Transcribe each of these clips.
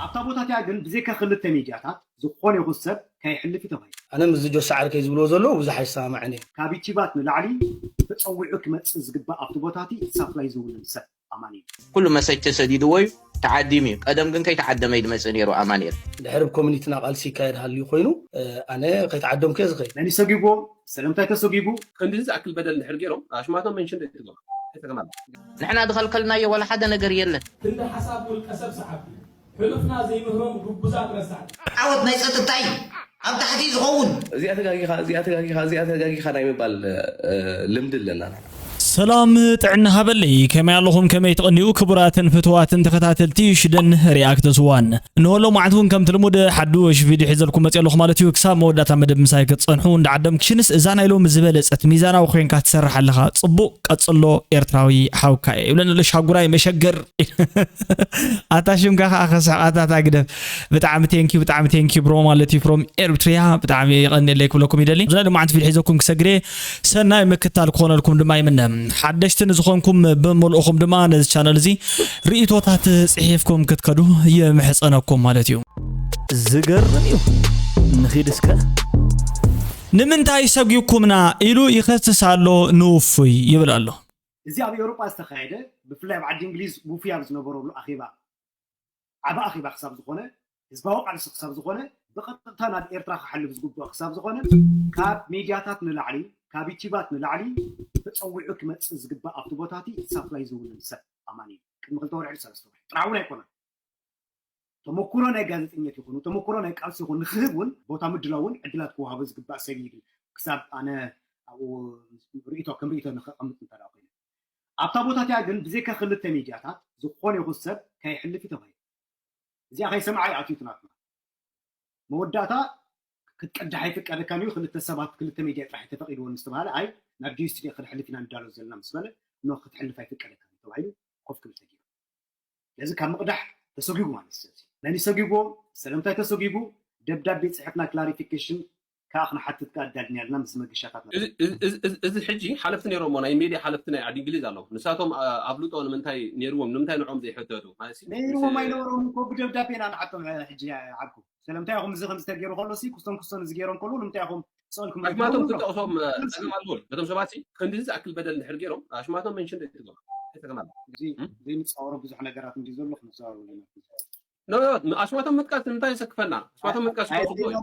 ኣብታ ቦታ እቲኣ ግን ብዘይካ ክልተ ሚድያታት ዝኾነ ይኹን ሰብ ከይሕልፍ እዩ ተባሂሉ። ኣነ ምስዚ ጆሳ ዓርከይ ዝብልዎ ዘለዉ ብዙሕ ኣይሰማማዕን እየ። ካብ ዩቲባት ንላዕሊ ተፀዊዑ ክመፅእ ዝግባእ ኣብቲ ቦታ እቲ ሳፕላይ ዝውንን ሰብ ኣማን እዩ። ኩሉ መሰጅ ተሰዲድዎ እዩ፣ ተዓዲሙ እዩ። ቀደም ግን ከይተዓደመ እዩ ዝመፅእ ነይሩ ኣማኑኤል። ድሕሪ ኮሚኒቲና ቃልሲ ይካየድ ሃልዩ ኮይኑ ኣነ ከይተዓደምኩ እየ ዝኸይድ። መን እዩ ሰጊብዎ? ስለምንታይ ተሰጊቡ? ክንድዚ ዝኣክል በደል እንድሕር ገይሮም ኣሽማቶም መንሽን ዘይትገብሩ። ንሕና ዝኸልከልናዮ ዋላ ሓደ ነገር የለን። ክንዲ ሓሳብ ውልቀ ሰብ ሰዓብቲ ሕሉፍና ዘይምህሮም ግቡዛት ረሳዕቲ። ዓወት ናይ ጸጥታ እዩ ኣብ ታሕቲ ዝኸውን። እዚኣ ተጋጊኻ፣ እዚኣ ተጋጊኻ፣ እዚኣ ተጋጊኻ ናይ ምባል ልምዲ ኣለና። ሰላም ጥዕና ሃበለይ፣ ከመይ ኣለኹም? ከመይ ትቕንዩ? ክቡራትን ፍትዋትን ተኸታተልቲ ሽደን ሪኣክት ስዋን፣ እንሆ ሎማዓንቲ እውን ከምቲ ልሙድ ሓዱሽ ቪድዮ ሒዘልኩም መፅእ ኣለኹ ማለት እዩ። ክሳብ መወዳእታ መደብ ምሳይ ክትፀንሑ እንዳዓደምክሽንስ፣ እዛ ናይ ሎሚ ዝበለፀት ሚዛናዊ ኮይንካ ትሰርሕ ኣለኻ። ፅቡቕ ቀፅሎ ኤርትራዊ ሓውካ እየ ይብለኒ ኣሎ ሻጉራይ መሸገር። ኣታ ሽምካ ከዓ ከስሕቕ ኣታ ግደፍ። ብጣዕሚ ቴንኪዩ፣ ብጣዕሚ ቴንኪዩ ብሮ ማለት እዩ from ኤርትሪያ። ብጣዕሚ የቐንየለይ ክብለኩም ይደሊ። እዚ ናይ ሎማዓንቲ ቪድዮ ሒዘኩም ክሰግር እየ። ሰናይ ምክታል ክኾነልኩም ድማ ይምነ። ሓደሽቲ ንዝኾንኩም ብምልእኹም ድማ ነዚ ቻነል እዚ ርእይቶታት ጽሒፍኩም ክትከዱ ይምሕጸነኩም ማለት እዩ። ዝገርም እዩ። ንኺድ እስከ። ንምንታይ ሰጒኩምና ኢሉ ይኸስስ ኣሎ ንውፉይ ይብል ኣሎ። እዚ ኣብ ኤውሮጳ ዝተኻየደ፣ ብፍላይ ኣብ ዓዲ እንግሊዝ ውፉይ ኣብ ዝነበረሉ ኣኼባ፣ ዓቢ ኣኼባ ክሳብ ዝኾነ፣ ህዝባዊ ቃልሲ ክሳብ ዝኾነ፣ ብቐጥታ ናብ ኤርትራ ክሓልፍ ዝግብኦ ክሳብ ዝኾነ፣ ካብ ሚድያታት ንላዕሊ፣ ካብ ዩቲባት ንላዕሊ ተጸዊዑ ክመጽእ ዝግባእ ኣብቲ ቦታ እቲ ሳፕላይ ዝውንን ሰብ ኣማን እዩ። ቅድሚ ክልተ ወርሒ፣ ሰለስተ ወርሒ ጥራሕ እውን ኣይኮነን። ተመኩሮ ናይ ጋዜጠኛት ይኹኑ፣ ተመኩሮ ናይ ቃልሲ ይኹን ንክህብ እውን ቦታ ምድላው እውን ዕድላት ክወሃቦ ዝግባእ ሰብ እዩ ይብል። ክሳብ ኣነ ኣብኡ ርእይቶ፣ ከም ርእይቶ ንኸቐምጥ እንተ ደኣ ኮይነ። ኣብታ ቦታ እቲኣ ግን ብዘይካ ክልተ ሚድያታት ዝኾነ ይኹን ሰብ ከይሕልፍ እዩ ተባሂሉ። እዚኣ ከይሰምዓ እዩ ኣትዩ እቲ ናትና። መወዳእታ ክትቀድሕ ኣይፍቀደካን እዩ፣ ክልተ ሰባት፣ ክልተ ሚድያ ጥራሕ እዩ ተፈቒድዎ ምስ ተባሃለ፣ ኣይ፣ ናብ ጆይ ስቱድዮ ክንሕልፍ ኢና ንዳሎ ዘለና ምስ በለ፣ ኖ፣ ክትሕልፍ ኣይፍቀደካን እዩ ተባሂሉ ኮፍ ክብል ተገይሩ። ስለዚ ካብ ምቕዳሕ ተሰጒጉ ማለት እዩ። ስለዚ መን እዩ ሰጒጉዎ? ስለምንታይ ተሰጒጉ? ደብዳቤ ጽሒፍና ክላሪፊኬሽን ከኣ ክንሓትት ከኣ ኣዳሊና ኣለና ምስ መገሻታት ማለት እዩ። እዚ፣ እዚ፣ እዚ፣ እዚ፣ እዚ ሕጂ ሓለፍቲ ነይሮሞ፣ ናይ ሜድያ ሓለፍቲ ናይ ዓዲ እንግሊዝ ኣለዉ። ንሳቶም፣ ኣ-፣ ኣፍልጦ ንምንታይ ነይርዎም? ንምንታይ ንዕኦም ዘይሕተቱ? ማለት እዩ፣ ነይርዎም ምስ ኣይነበሮም እኮ ብደብዳቤ ኢና ንዓቶም፣ እ፣ ሕጂ ዓርኩ። ስለምንታይ ኢኹም እዚ ከምዚ ተገይሩ ከሎ ሲ፣ ክስቶን ክስቶን እዚ ገይሮም ከሎ ንምንታይ ኢኹም ስቕ ኢልኩም ኣሽማቶም ዘይትብሉ? ክትጠቕሶም፣ እ፣ ጸገም ኣለዎ። ነቶም ሰባት ሲ፣ ክንድዚ ዝኣክል በደል እንድሕር ገይሮም፣ ኣሽማቶም መንሽን ዘይትገብሩ። እንታይ ጸገም ኣለዎ? እዚ እም? ዘይንጻወሮ ብዙሕ ነገራት እንድዩ ዘሎ፣ ክንጻወሮ ኣለና። ኖ፣ ኖ፣ ኣሽማቶም ምጥቃስ ንምንታይ የሰክፈና? ኣሽማቶም ምጥቃስ ኣይ፣ እኮ ጽቡቕ እዩ።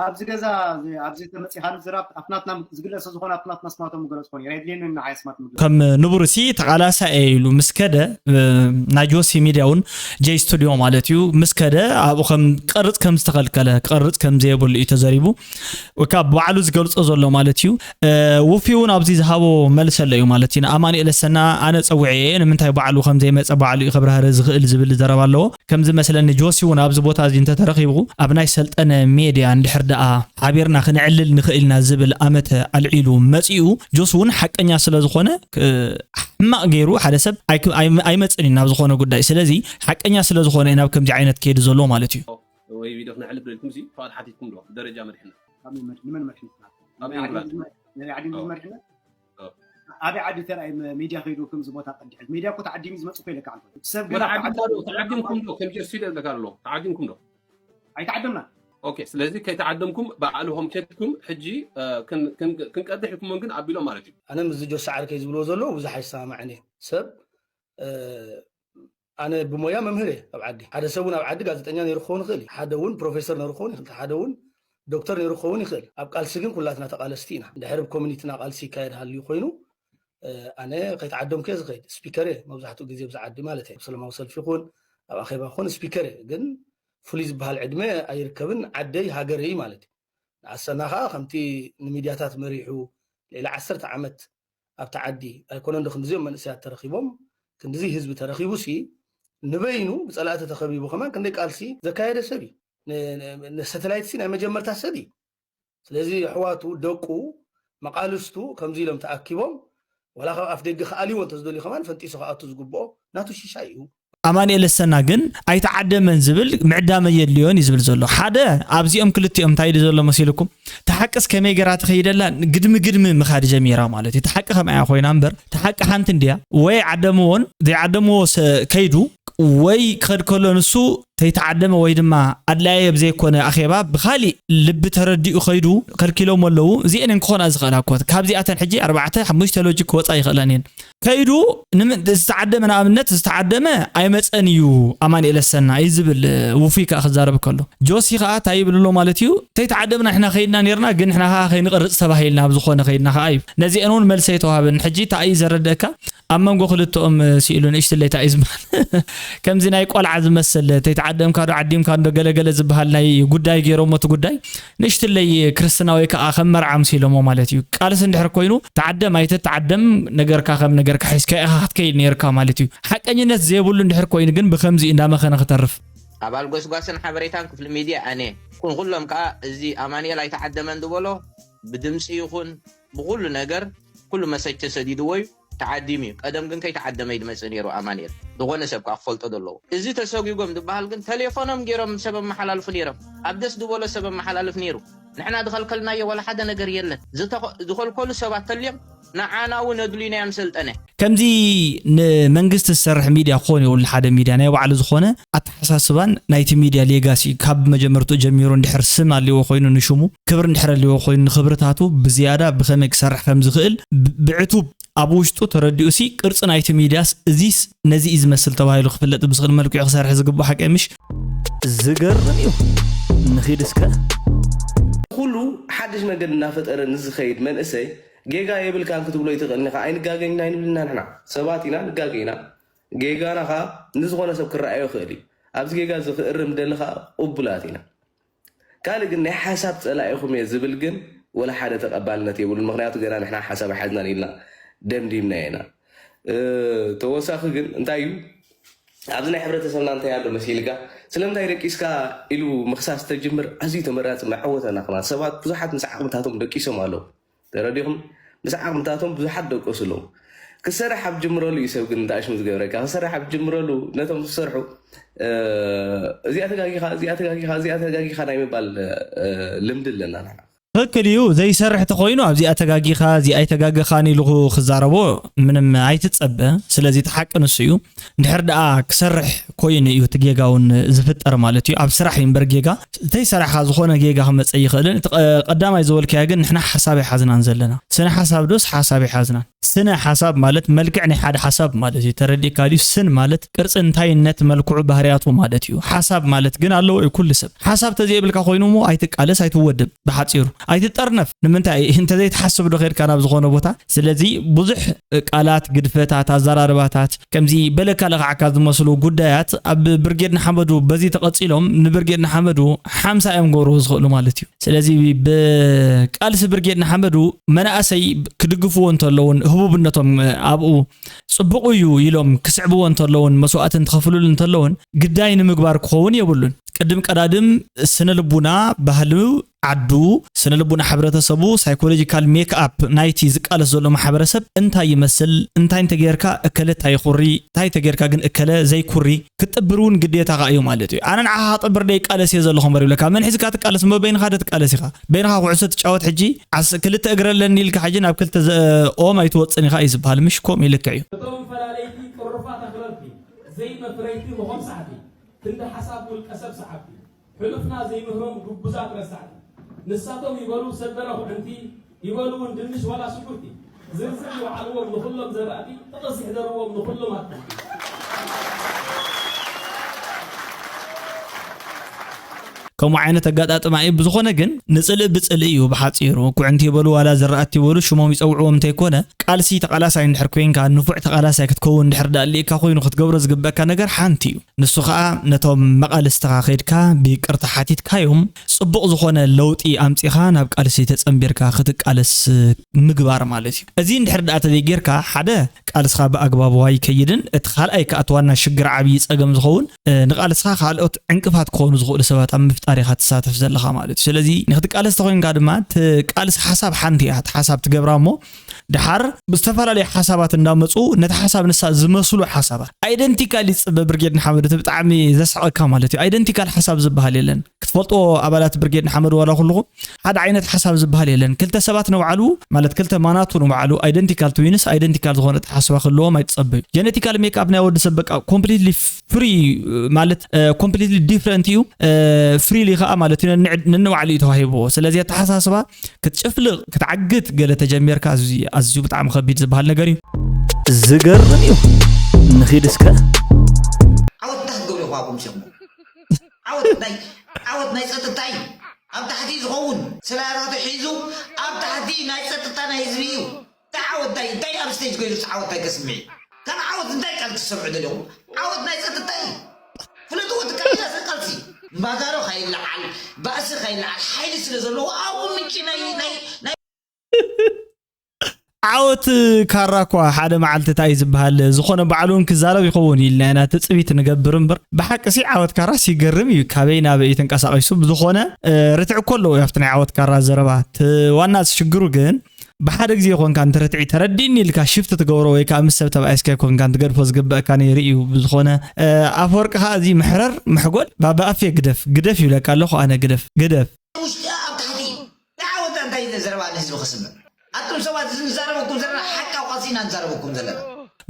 ኣብዚ ገዛ፣ ኣብዚ፣ ኣብዚ ተመጺኻ ምዝራብ፣ ኣብቲ ናትና ዝግለጽ ዝኾነ፣ ኣብቲ ናትና ኣስማቶም ምገለጽ ኮን፣ የድልየኒ ንዓይ ኣስማት ምግለጽ። ከም ንቡር ሲ ተቓላሳይ እየ ኢሉ ምስ ከደ፣ እ፣ ናይ ጆሲ ሚድያ እውን፣ ጄይ ስቱድዮ ማለት እዩ፣ ምስ ከደ ኣብኡ ከም ቀርጽ ከም ዝተኸልከለ፣ ክቐርጽ ከም ዘየብሉ እዩ ተዘሪቡ። ወይ ከዓ ባዕሉ ዝገልጾ ዘሎ ማለት እዩ። እ፣ ውፊ እውን ኣብዚ ዝሃቦ መልሲ ኣሎ እዩ ማለት እዩ። ንኣማኑኤል ኣሰና ኣነ ጸዊዐ እየ፣ ንምንታይ ባዕሉ ከም ዘይመጸ ባዕሉ እዩ ከብራህርህ ዝኽእል ዝብል ዘረባ ኣለዎ። ከም ዝመስለኒ ጆሲ እውን ኣብዚ ቦታ እዚ እንተተረኺቡ፣ ኣብ ናይ ሰልጠነ ሜድያ እንድሕር ደኣ ሓቢርና ክነዕልል ንኽእል ኢና ዝብል ኣመተ ኣልዒሉ መጺኡ፣ ጆሲ እውን ሓቀኛ ስለ ዝኾነ፣ እ፣ ሕማቕ ገይሩ ሓደ ሰብ ኣይክ-፣ ኣይ-፣ ኣይመጽእን እዩ ናብ ዝኾነ ጉዳይ። ስለዚ ሓቀኛ ስለ ዝኾነ እዩ ናብ ከምዚ ዓይነት ከይዱ ዘሎ ማለት እዩ። ወይ ቪድዮ ክነሕልፍ ደልኩም ሲ፣ ፍቓድ ሓቲትኩም ዶ? ደረጃ መድሕነት። ካብ መን መድ-፣ ንመን መድሕነት ናት? ኣብ ናይ ዓዲ ኢንግላንድ። ህዝቢ መድ-፣ ናይ ዓዲ ህዝቢ ኣዎ። መድሕነት? ኣዎ። ኣበይ ዓዲ ተራእየ መ-፣ ሚድያ ከይዱ ከምዚ ቦታ ቀዲሕ? ሚድያ እኮ ተዓዲሙ ዝመጽእ እኮ ኢለካ ኣንተ። እቲ ሰብ ግን ኣብ ተዓዲምና ዶ? ተዓዲምኩም ዶ? ከም ጀርሲ ኢለ ኣለካ ኣሎ። ተዓዲምኩም ዶ? ኣይተዓደምናን። ኦኬ፣ ስለዚ ከይተዓደምኩም ባዕልኹም ከድኩም ሕጂ፣ እ፣ ክን-፣ ክን-፣ ክንቀድሕ ኢልኩሞም ግን ኣቢሎም ማለት እዩ። ኣነ ምስዚ ጆሲ ዓርከይ ዝብልዎ ዘለዉ ብዙሕ ኣይሰማማዕን እየ። ሰብ፣ እ፣ ኣነ ብሞያ መምህር እየ ኣብ ዓዲ። ሓደ ሰብ እውን ኣብ ዓዲ ጋዜጠኛ ነይሩ ክኸውን ይኽእል እዩ። ሓደ እውን ፕሮፌሰር ነይሩ ክኸውን ይኽእል። ሓደ እውን ዶክተር ነይሩ ክኸውን ይኽእል። ኣብ ቃልሲ ግን ኩላትና ተቓለስቲ ኢና። እንድሕር ኣብ ኮሚኒቲና ቃልሲ ይካየድ ሃልዩ ኮይኑ፣ እ፣ ኣነ ከይተዓደምኩ እየ ዝኸይድ። ስፒከር እየ መብዛሕትኡ ግዜ ኣብዚ ዓዲ ማለት እየ። ኣብ ሰላማዊ ሰልፊ ይኹን ኣብ ኣኼባ ይኹን ስፒከር እየ። ግን ፍሉይ ዝበሃል ዕድመ ኣይርከብን። ዓደይ ሃገረይ ማለት እዩ። ንኣሰና ኸዓ ከምቲ ንሚድያታት መሪሑ ልዕሊ ዓሰርተ ዓመት ኣብቲ ዓዲ ኣይኮነን ዶ ክንድዚኦም መንእሰያት ተረኺቦም፣ ክንድዚ ህዝቢ ተረኺቡ ሲ ንበይኑ ብጸላእቲ ተኸቢቡ ከማን ክንደይ ቃልሲ ዘካየደ ሰብ እዩ። ን-፣ ን-፣ ንሳተላይት ሲ ናይ መጀመርታ ሰብ እዩ። ስለዚ ኣሕዋቱ፣ ደቁ፣ መቓልስቱ ከምዚ ኢሎም ተኣኪቦም ዋላ ካብ ኣፍ ደገ ክኣልይዎ እንተዝደልዩ ከማን ፈንጢሱ ክኣቱ ዝግብኦ ናቱ ሽሻይ እዩ። ኣማኑኤል ኣሰና ግን ኣይተዓደመን ዝብል ምዕዳመ የድልዮን እዩ ዝብል ዘሎ። ሓደ ኣብዚኦም ክልቲኦም እንታይ ኢሉ ዘሎ መሲልኩም? ተሓቅስ ከመይ ገራ ትኸይደላ ግድሚ ግድሚ ምኻድ ጀሚራ ማለት እዩ። ተሓቂ ከምኣ እያ ኮይና እምበር ተሓቂ ሓንቲ እንድያ። ወይ ዓደምዎን ዘይዓደምዎ ሰ-፣ ከይዱ ወይ ክኸድ ከሎ ንሱ ተይተዓደመ ወይ ድማ ኣድላየ ብዘይኮነ ኣኼባ ብኻሊእ ልቢ ተረዲኡ ከይዱ ከልኪሎም ኣለዉ። እዚኤን እየን ክኾና ዝኽእላ እኮ። ካብዚኣተን ሕጂ ኣርባዕተ ሓሙሽተ ሎጂክ ክወጻ ይኽእለን እየን። ከይዱ ንምን-፣ ዝተዓደመ ንኣብነት ዝተዓደመ ኣይመጸን እዩ ኣማኑኤል ኣሰና እዩ ዝብል ውፉይ ከኣ ክዛረብ ከሎ። ጆሲ ከኣ እንታይ ይብል ኣሎ ማለት እዩ? ተይተዓደምና ንሕና ከይድና ነርና፣ ግን ንሕና ከኣ ከይንቐርጽ ተባሂልና ኣብ ዝኾነ ከይድና ከኣ እዩ። ነዚአን እውን መልሲ ኣይተዋህበን። ሕጂ እንታይ እዩ ዘረደካ? ኣብ መንጎ ክልተኦም ስኢሉ ንእሽትለይ እንታይ እዩ ዝበሃል? ከምዚ ናይ ቆልዓ ዝመስል ተይተዓደምካ ዶ ዓዲምካ እንዶ ገለገለ ዝበሃል ናይ ጉዳይ ገይሮሞ እቲ ጉዳይ ንእሽትለይ ክርስትና ወይ ከኣ ከም መርዓ ምሲሎሞ ማለት እዩ። ቃልሲ እንድሕር ኮይኑ ተዓደም ኣይትተዓደም ነገርካ ከም ነገርካ ሒዝካ ኢኻ ክትከይድ ነይርካ ማለት እዩ። ሓቀኝነት ዘይብሉ እንድሕር ኮይኑ ግን ብከምዚ እንዳመኸነ ክተርፍ። ኣባል ጎስጓስን ሓበሬታን ክፍሊ ሚድያ ኣነ ኩን ኩሎም ከኣ እዚ ኣማኑኤል ኣይተዓደመን ዝበሎ ብድምፂ ይኹን ብኩሉ ነገር ኩሉ መሰጅ ተሰዲድዎ እዩ ተዓዲሙ እዩ። ቀደም ግን ከይተዓደመ እዩ ድመፅእ ነይሩ ኣማኑኤል። ዝኾነ ሰብ ከኣ ክፈልጦ ዘለዎ። እዚ ተሰጒጎም ዝበሃል ግን ተሌፎኖም ገይሮም ሰብ ኣመሓላልፉ ነይሮም። ኣብ ደስ ዝበሎ ሰብ ኣመሓላልፍ ነይሩ። ንሕና ዝኸልከልናዮ ዋላ ሓደ ነገር የለን። ዝተኸ-፣ ዝኸልከሉ ሰባት ተልዮም ንዓና እውን ኣድልዩና እዮም ሰልጠነ። ከምዚ ንመንግስቲ ዝሰርሕ ሚድያ ክኾን የብሉ። ሓደ ሚድያ ናይ ባዕሉ ዝኾነ ኣተሓሳስባን ናይቲ ሚድያ ሌጋሲ ካብ መጀመርትኡ ጀሚሩ እንድሕር ስም ኣልዎ ኮይኑ ንሽሙ ክብሪ እንድሕር ኣልዎ ኮይኑ ንክብርታቱ ብዝያዳ ብኸመይ ክሰርሕ ከም ዝኽእል ብ-፣ ብዕቱብ ኣብ ውሽጡ ተረዲኡ ሲ ቅርጺ ናይቲ ሚድያስ እዚስ ነዚ እዩ ዝመስል ተባሂሉ ክፍለጥ ብዝኽእል መልክዑ ክሰርሕ ዝግብኦ ሓቂ ምሽ? ዝገርም እዩ። ንኺድ እስከ። ኩሉ ሓድሽ መንገዲ እናፈጠረ ንዝኸይድ መንእሰይ ጌጋ የብልካን ክትብሎ ይትኽእል ኢኻ። ኣይንጋገይን ኣይንብልና ንሕና ሰባት ኢና፣ ንጋገ ኢና። ጌጋና ኸኣ ንዝኾነ ሰብ ክረኣዮ ይኽእል እዩ። ኣብዚ ጌጋ እዚ ክእርም ደሊ ኸኣ ቅቡላት ኢና። ካልእ ግን ናይ ሓሳብ ጸላኢኹም እየ ዝብል ግን ወላ ሓደ ተቐባልነት የብሉን። ምኽንያቱ ገና ንሕና ሓሳብ ኣይሓዝናን ኢልና ደምዲምና ኢና። እ፣ ተወሳኺ ግን እንታይ እዩ? ኣብዚ ናይ ሕብረተሰብና እንታይ ኣሎ መሲልካ? ስለምንታይ ደቂስካ ኢሉ ምኽሳስ ተጅምር ኣዝዩ ተመራጺ ምዓወተና ከማን። ሰባት ብዙሓት ምስ ዓቕምታቶም ደቂሶም ኣለዉ። ተረዲኹም? ምስ ዓቕምታቶም ብዙሓት ደቀሱ ኣለዉ። ክሰርሕ ኣብ ጅምረሉ እዩ ሰብ ግን እንታይ ሽም ዝገብረካ። ክሰርሕ ኣብ ጅምረሉ ነቶም ዝሰርሑ፣ እ፣ እዚኣ ተጋጊኻ፣ እዚኣ ተጋጊኻ፣ እዚኣ ተጋጊኻ ናይ ምባል፣ እ፣ ልምዲ ኣለና ንሕና። ትኽክል እዩ። ዘይሰርሕ ተኾይኑ ኣብዚኣ ተጋጊኻ፣ እዚኣ ኣይተጋገኻን ኢሉ ክዛረቦ ምንም ኣይትጸበ። ስለዚ እቲ ሓቂ ንሱ እዩ። እንድሕር ደኣ ክሰርሕ ኮይኑ እዩ እቲ ጌጋ እውን ዝፍጠር ማለት እዩ። ኣብ ስራሕ እዩ እምበር ጌጋ። እንተይሰራሕካ ዝኾነ ጌጋ ክመጸ ይኽእልን። እቲ ቀ-፣ ቀዳማይ ዝበልካዮ ግን ንሕና ሓሳብ ኣይሓዝናን ዘለና። ስነ ሓሳብ ዶስ ሓሳብ ኣይሓዝናን? ስነ ሓሳብ ማለት መልክዕ ናይ ሓደ ሓሳብ ማለት እዩ። ተረዲእካ ድዩ? ስን ማለት ቅርጺ፣ እንታይነት፣ መልክዑ፣ ባህርያቱ ማለት እዩ። ሓሳብ ማለት ግን ኣለዎ እዩ ኩሉ ሰብ። ሓሳብ ተዘይብልካ ኮይኑ እሞ ኣይትቃለስ፣ ኣይትወድብ። ብሓጺሩ ኣይትጠርነፍ። ንምንታይ? እንተዘይትሓስብ ዶ ኸድካ ናብ ዝኾነ ቦታ? ስለዚ ብዙሕ ቃላት፣ ግድፈታት፣ ኣዘራርባታት፣ ከምዚ በለካ ለኽዓካ ዝመስሉ ጉዳያት ኣብ ብርጌድ ንሓመዱ በዚ ተቐጺሎም ንብርጌድ ንሓመዱ ሓምሳ እዮም ክገብርዎ ዝኽእሉ ማለት እዩ። ስለዚ ብቃልሲ ብርጌድ ንሓመዱ መናእሰይ ክድግፍዎ እንተለውን ህቡብነቶም ኣብኡ ጽቡቕ እዩ ኢሎም ክስዕብዎ እንተለውን መስዋእቲ እንትኸፍሉሉ እንተለውን ግዳይ ንምግባር ክኸውን የብሉን። ቅድም ቀዳድም ስነ ልቡና፣ ባህሉ፣ ዓዱ፣ ስነ ልቡና ሕብረተሰቡ፣ ሳይኮሎጂካል ሜክ ኣፕ ናይቲ ዝቃለስ ዘሎ ማሕበረሰብ እንታይ ይመስል፣ እንታይ እንተጌርካ እከለ እንታይ ይኹሪ፣ እንታይ እንተጌርካ ግን እከለ ዘይኩሪ ክትጥብር እውን ግዴታኻ እዩ ማለት እዩ። ኣነ ንዓኻ ክጥብር ደይ ቃለስ እየ ዘለኹ እምበር ይብለካ። መን ሒዝካ ትቃለስ እሞ በይንኻ ዶ ትቃለስ ኢኻ? በይንኻ ኩዕሶ ትጫወት ሕጂ ዓስ-፣ ክልተ እግሪ ኣለኒ ኢልካ ሕጂ ናብ ክልተ ዘ-፣ ኦም ኣይትወፅን ኢኻ እዩ ዝበሃል። ምሽ ከምኡ እዩ ልክዕ እዩ። እቶም ፈላለይቲ ጥሩፋት ኣኽረርቲ ዘይመፍረይቲ ምኾም ሰዓቲ ክንዲ ሓሳብ ውልቀ ሰብ ሰዓብቲ። ሕሉፍና ዘይምህሮም ግቡዛት ረሳዕቲ። ንሳቶም ይበሉ ሰደረ ኩዕንቲ፣ ይበሉ እውን ድንሽ ዋላ ሽጉርቲ። ዝርዝር ይውዓልዎም ንኹሎም ዘራእቲ፣ ጥቕስ ይሕደርዎም ንኹሎም ኣትክልቲ። ከምኡ ዓይነት ኣጋጣጥማ እዩ። ብዝኾነ ግን ንጽልኢ ብጽልኢ እዩ ብሓጺሩ። ኩዕንቲ ይበሉ ዋላ ዘራእቲ ይበሉ ሽሞም ይጸውዕዎም እንተይኮነ፣ ቃልሲ ተቓላሳይ እንድሕር ኮይንካ፣ ንፉዕ ተቓላሳይ ክትከውን እንድሕር ደኣ ኣሊእካ ኮይኑ ክትገብሮ ዝግበኣካ ነገር ሓንቲ እዩ። ንሱ ኸኣ ነቶም መቓልስትኻ ኸይድካ ብይቅርታ ሓቲትካዮም፣ ጽቡቕ ዝኾነ ለውጢ ኣምጺኻ ናብ ቃልሲ ተጸንቢርካ ክትቃለስ ምግባር ማለት እዩ። እዚ እንድሕር ደኣ ተዘይጌርካ፣ ሓደ ቃልስኻ ብኣግባቡ ኣይከይድን፣ እቲ ካልኣይ ከኣ እቲ ዋና ሽግር ዓብዪ ጸገም ዝኸውን፣ እ፣ ንቃልስኻ ካልኦት ዕንቅፋት ክኾኑ ዝኽእሉ ሰባት ኣብ ምፍጣር ኣንጻር ኢኻ ትሳተፍ ዘለኻ ማለት እዩ። ስለዚ ንክትቃለስ ተኾይንካ ድማ እቲ ቃልሲ ሓሳብ ሓንቲ እያ። እቲ ሓሳብ ትገብራ እሞ ድሓር ብዝተፈላለዩ ሓሳባት እንዳመፁ ነቲ ሓሳብ ንሳ ዝመስሉ ሓሳባት ኣይደንቲካል ይፅበ ብርጌድ ንሓመዱ። እቲ ብጣዕሚ ዘስሕቐካ ማለት እዩ፣ ኣይደንቲካል ሓሳብ ዝበሃል የለን። ክትፈልጦ ኣባላት ብርጌድ ንሓመዱ ዋላ ኩልኹም ሓደ ዓይነት ሓሳብ ዝበሃል የለን። ክልተ ሰባት ንባዕሉ ማለት ክልተ ማናቱ ንባዕሉ ኣይደንቲካል ትዊንስ ኣይደንቲካል ዝኾነ ኣተሓሳስባ ክህልዎም ኣይትፀበዩ። ጀነቲካል ሜክኣፕ ናይ ወዲ ሰብ በቃ ኮምፕሊትሊ ፍሪ ማለት ኮምፕሊትሊ ዲፍረንት እዩ። ፍሪሊ ከዓ ማለት እዩ ነንዕ- ነንባዕሉ እዩ ተዋሂብዎ። ስለዚ ኣተሓሳስባ ክትጭፍልቕ ክትዓግት ገለ ተጀሚርካ ኣዝዩ ኣዝዩ ብጣዕሚ ከቢድ ዝበሃል ነገር እዩ። ዝገርም እዩ። ንኺድ እስከ። ዓወት እንታይ ክትገብሩ ኢኹም ኣብኡ ምሸኹም? ዓወት ናይ ዓወት ናይ ጸጥታ እዩ። ኣብ ታሕቲ ዝኸውን ስላላቱ ሒዙ ኣብ ታሕቲ ናይ ጸጥታ ናይ ህዝቢ እዩ። እንታይ ዓወት እንታይ እንታይ ኣብ ስቴጅ ኮይኑ ዓወት እንታይ ከስምዕ እዩ? ካብ ዓወት እንታይ ቃል ትሰምዑ ደለኹም? ዓወት ናይ ጸጥታ እዩ። ፍለጥዎ፣ ትካል ቃልሲ ባጋሮ ከይለዓል፣ ባእሲ ከይለዓል ሓይሊ ስለ ዘለዎ ኣብኡ ምንጪ ናይ ናይ ናይ ዓወት ካራ እኳ ሓደ መዓልቲ እንታይ ዝበሃል ዝኾነ ባዕሉ እውን ክዛረብ ይኸውን ኢልና ኢና ትፅቢት ንገብር እምበር ብሓቂ ሲ ዓወት ካራ ሲገርም እዩ። ካበይ ናበይ እዩ ተንቀሳቒሱ? ብዝኾነ እ፣ ርትዕ እኮ ኣለዎ ኣብቲ ናይ ዓወት ካራ ዘረባ። እቲ ዋና ሽግሩ ግን ብሓደ ግዜ ይኾንካ እንተ ርትዒ ተረዲእኒ ኢልካ ሽፍት ትገብሮ ወይ ከዓ ምስ ሰብ ተባኢስካ ይኮንካ እንትገድፎ ዝግበአካ ነይሩ እዩ። ብዝኾነ እ፣ ኣፈወርቂ ከዓ እዚ ምሕረር ምሕጎል ባባ ኣፌ ግደፍ ግደፍ ይብለካ ኣለኹ ኣነ ግደፍ ግደፍ። ውሽጢ ኣብ ታሕቲ ንዓወት እንታይ ዘረባ ንህዝቢ ክስምዕ? ኣቱም ሰባት እዚ ንዛረበኩም ዘለና ሓቂ ኣቋጺና ንዛረበኩም ዘለና።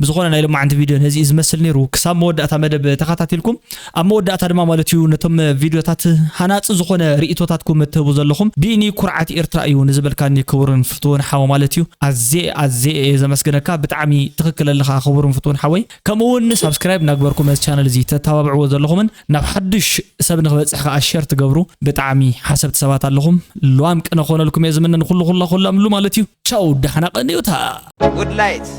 ብዝኾነ ናይ ሎማዓንቲ ቪድዮ ነዚ እዩ ዝመስል ነይሩ። ክሳብ መወዳእታ መደብ ተኸታቲልኩም ኣብ መወዳእታ ድማ ማለት እዩ ነቶም ቪድዮታት ሃናፂ ዝኾነ ርእቶታትኩም እትህቡ ዘለኹም ቢኒ ኩርዓት ኤርትራ እዩ ንዝበልካኒ ክቡርን ፍትውን ሓወ ማለት እዩ ኣዜ ኣዜ እየ ዘመስግነካ። ብጣዕሚ ትኽክል ኣለኻ ክቡርን ፍትውን ሓወይ። ከምኡ እውን ሳብስክራይብ እናግበርኩም ነዚ ቻነል እዚ ተተባብዕዎ ዘለኹምን ናብ ሓዱሽ ሰብ ንክበፅሕ ከዓ ሸር ትገብሩ ብጣዕሚ ሓሰብቲ ሰባት ኣለኹም። ልዋም ቅነ ክኾነልኩም እየ ዝምነ ንኩሉ ኩላ ኩላምሉ ማለት እዩ። ቻው ዳሕና ቀንዩታ። ጉድ ላይት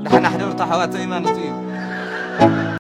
ዳሕና ሕደሩ ተሓዋተይ ማለት እዩ።